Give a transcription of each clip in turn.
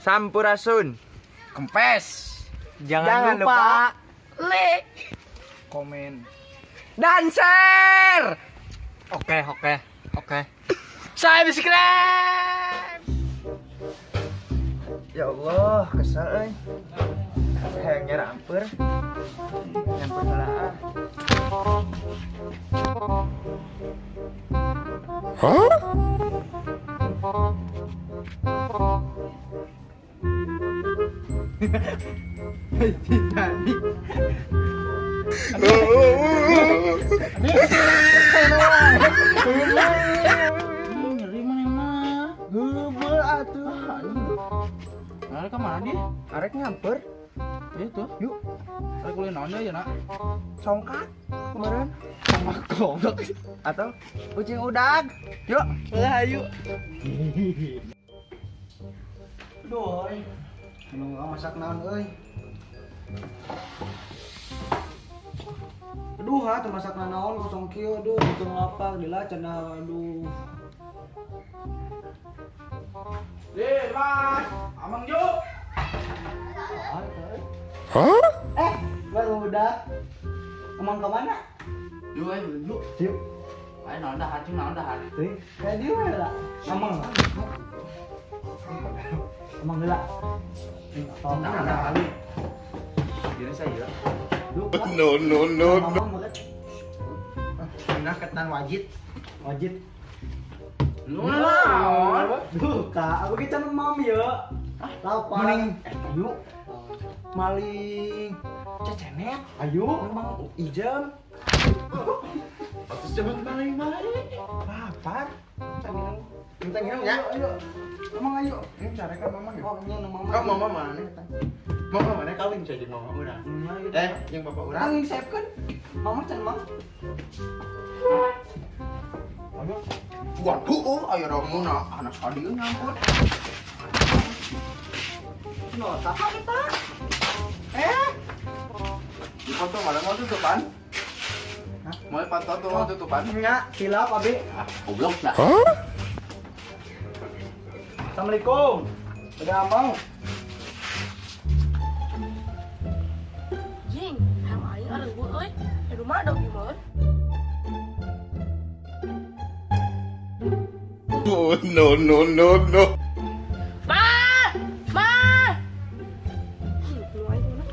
Sampurasun. Kempes. Jangan, Jangan lupa, Like. Komen. Dan share. Oke. Subscribe. Ya Allah, kesel euy. Hayang nyarampeur. Nyamper heula ah. Si Dani. Nyeri mana mah? Heubeul atuh. Arek ka mana dia? Arek nyamper. Itu. Yuk, Arek kuliah naon ya, Nak? Songkat kemarin Sama goblok. Atau kucing udag. Yuk. Lah, ayo. Aduh, euy. Anu masak naon euy. Aduh, ha, teu masak naon kosong kieu, aduh, hitung lapar dila cenah, aduh. Di, Mas. Amang yuk. Eh, baru udah. Emang ke mana? Yuk, ayo, yuk. Yuk. Ayo naon dahar, cing naon dahar. Tuh, kayak dia lah. Emang. Emang heula. Naon dahar. Gini saya. No no no no. Nah, ketan wajit. Wajit. Lu naon? Duka, aku kita nemam ya. Lapar. Mending yuk maling cecenet. Ayo. Mang Ijem. Terus coba maling maling. Lapar. Minta minum ya. Ayo. Emang ayo. Ini cara kan mama ya. Oh, nya nu mama. Oh, mama mana? Mama mana kawin jadi mama urang. Eh, yang bapak urang. Urang ngisepkeun. Mama can mang. Ayo. Waduh, oh, ayo ramuna anak sadieu nyampur. No, saha kita? Eh, Di foto mana mau tutupan? Hah? Mau foto tuh mau tutupan? Nya, silap abi. Ah, goblok lah. Assalamualaikum. Udah amang. Jing, hayam aing areuweuh euy. Di rumah ada gimana? Oh, no, no, no, no. Ma! Ma! Nu aing mana?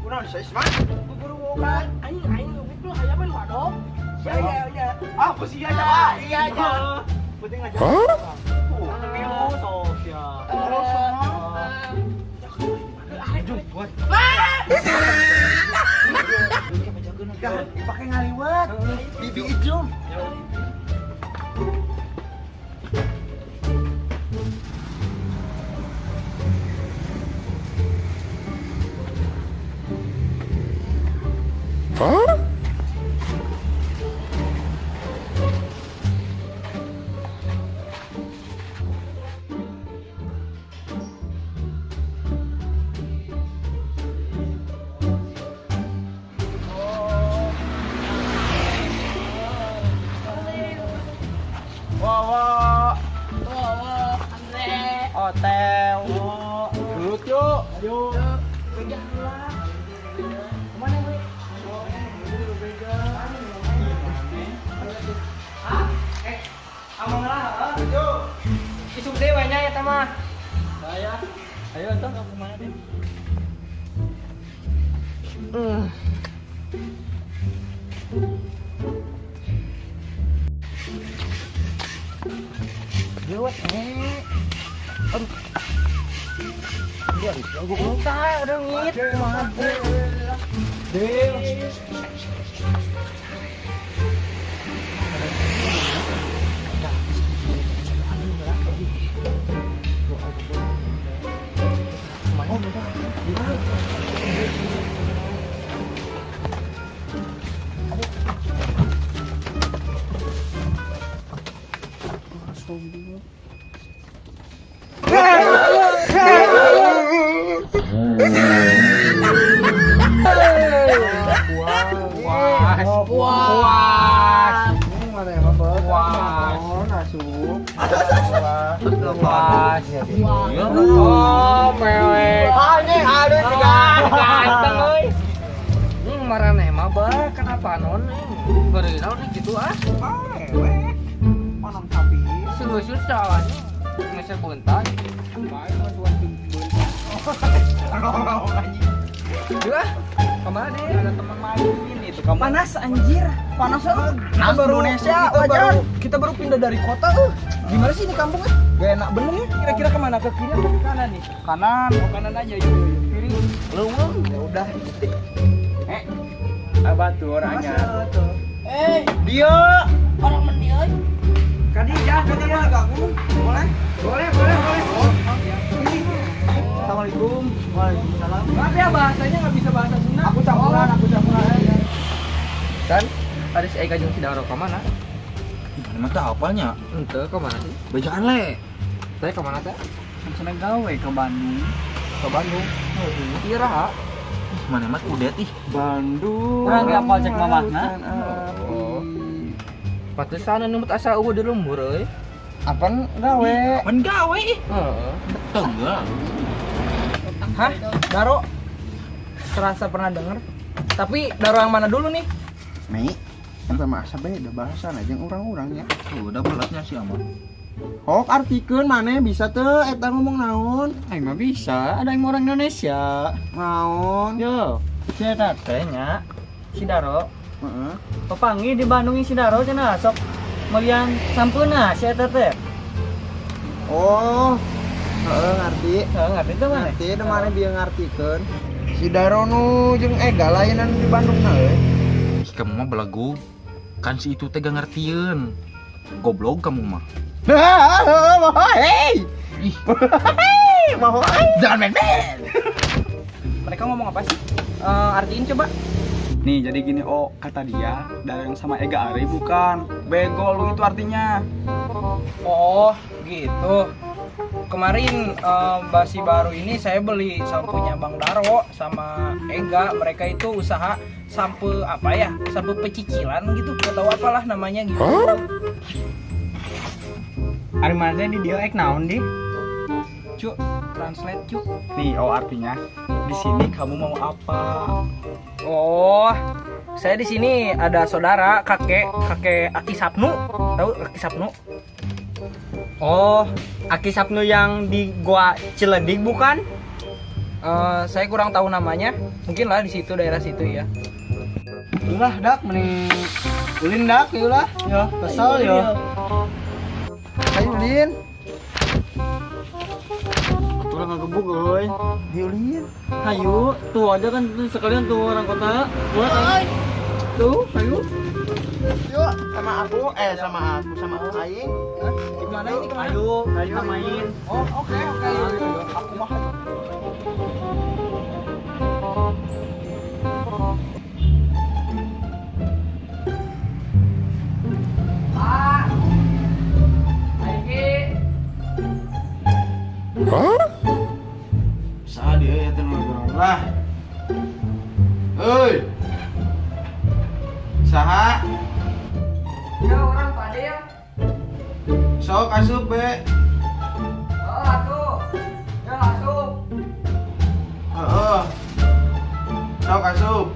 Kurang saya semangat. Buru kan. Aing aing ngebut lu hayam main wadok. Ya ya ya. Ah, besi aja. Ah, iya aja. Penting aja. Milu sok ya. Buat. Ma! Gak pakai ngaliwat. Bibi Ijum. Wow, Wow, Andre. Hotel. Gelut yuk. Ayo. Kemana, Bu? Eh, amang lah, Yuk. Isuk deui we nya eta mah. Saya. Ayo entah ke mana deh. Lewat eh. Aduh. Dia harus jago muka, udah ngit. Kumaha. Deal. Puas. Puas. Mana emang bawa? Puas. Asup. Luas. Oh, mewek. Anjing, aduh juga. Ganteng euy. Maraneh mah bah kenapa non bari naon gitu ah. Mewek. Onom sapi. Susah anjing. Geus beuntan. Bae mah tuan beuntan. Rorong anjing. Juga kemana deh? Ada teman main itu kamu. Panas anjir. Panas Kita baru Indonesia, kita baru pindah dari kota Gimana sih ini kampung Gak enak bener ya. Kira-kira kemana? Ke kiri atau ke kanan nih? Kanan. Oh, kanan aja yuk. Kiri. Leuweung. Ya udah. Batur anyar. Eh, Dia. orang meni euy. Kadijah, Kadijah ganggu. Boleh? Boleh, boleh, boleh. Assalamualaikum. Waalaikumsalam. Maaf ya bahasanya nggak bisa bahasa Sunda. Aku campuran, aku campuran. Dan ada si Eka jeung si Daro ka mana? Gimana mah teh apalnya? Ente ka mana sih? Bejaan le. Saya ka mana teh? Seneng gawe ke Bandung. Ke Bandung. Iraha. Mana mah udah ih. Bandung. Kurang apa cek mamahna? Oh. Pantesan anu mut asa eueuh di lembur euy. Apaan gawe? Apaan gawe ih? Heeh. Tengah. Hah? Daro? Serasa pernah denger. Tapi Daro yang mana dulu nih? Mei, kan sama asa beda bahasa aja orang-orang ya. Udah belatnya sih aman. Hok artikeun maneh bisa teu eta ngomong naon? Aing mah bisa, ada yang orang Indonesia. Naon? Yo, si eta teh nya si Daro. Heeh. Papanggih di Bandung si Daro cenah sok melian sampeuna si eta teh. Oh. Heeh, ngerti. Heeh, ngerti teu maneh? Ngerti, da maneh bieu ngartikeun. Si Daro nu jeung Ega lainan di Bandung na euy. Ih, kamu mah belagu. Kan si itu teh gak ngertieun. Goblok kamu mah. Hei. Ih, Mau jangan main-main. Mereka ngomong apa sih? Artiin coba. Nih jadi gini, oh kata dia Daro yang sama Ega Ari bukan. Bego lu itu artinya. Oh, gitu. Kemarin basi baru ini saya beli sampunya Bang Daro sama Ega. Mereka itu usaha sampo apa ya? Sampo pecicilan gitu. Gak tahu apalah namanya gitu. Ari maneh di dieu ek naon di? Cuk, translate cuk. Nih, oh artinya di sini kamu mau apa? Oh, saya di sini ada saudara kakek, kakek Aki Sapnu. Tahu Aki Sapnu? Oh, Aki Sapnu yang di Goa Ciledig bukan? Saya kurang tahu namanya. Mungkin lah di situ daerah situ ya. Ulah dak mending ulin dak ieu lah. Yo, kesel yo. Ayo Lin. Atuh ngagebug euy. Ayo Lin. Hayu, tuh aja kan sekalian tuh orang kota. Buat tuh, hayu. Yuk sama aku, sama aku sama aing. Gimana ini kemana? Ayo, ayo main. Oh, oke, oke. Ayo, ayo, ayo. Aku mah. Pak. Aiki. Saha dia ya teh nu lah. Euy. Saha? Ya orang Pak De ya. Sok asup be. Oh, atuh. Ya asup. Heeh. Sok asup.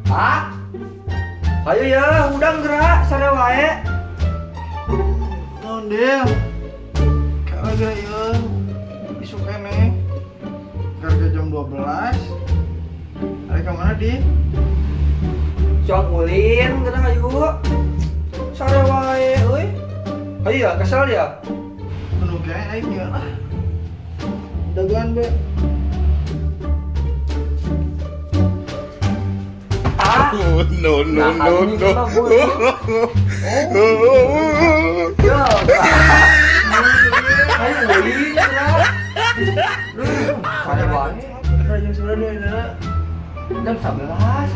Pak. Ayo ya, udang gerak sare wae. Naon deal? Kagak ieu. Isuk keneh. Harga jam 12. Ada ke mana di? Sok ulin geura ayo. Sare wae euy. Ayo ya, kesel ya. Anu kayak aing ya lah. Dagoan be. Ah. Oh, no, no, no, no. Ya. Ayo ulin geura. Sare wae. Jam 9 deh, Jam 11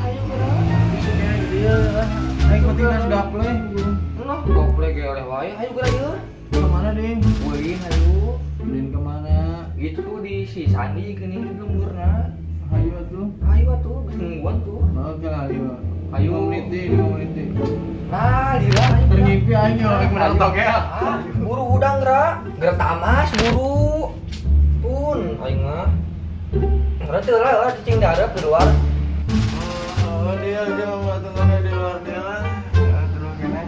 ayo geura. Isuk keneh dia. Aing penting geus gaple. Noh, goplek ge oleh wae. Ayo geura ieu. Kemana ding? Ulin ayo. Ulin kemana? Gitu tuh di si Sandi geuning di lemburna. Hayu atuh. Ayo atuh, geus nungguan tuh. Oke lah, ayo. Ayo. 5 menit deh, 5 menit. Menang togel. Ah, buru hudang geura. Geura tamas buru. Pun aing mah. Geura teu lah cicing di hareup di luar. Oh, dia dia mau tunggu di luar dia lah. Ya, terus kene.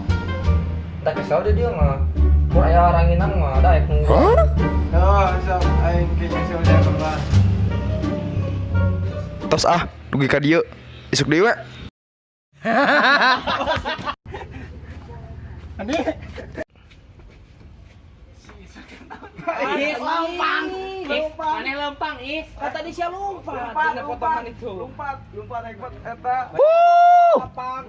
Tak kesel dia dia mah. Mun aya ranginang mah da ek nunggu. Oh, sok aing ke nyusul dia keluar. Tos ah, dugi ka dieu. Isuk deui we. Ih, lempang. Maneh lempang, ih. Kata dia sia lompat. Dina potongan itu. Lompat, lompat hebat eta. Wuh. Lapang.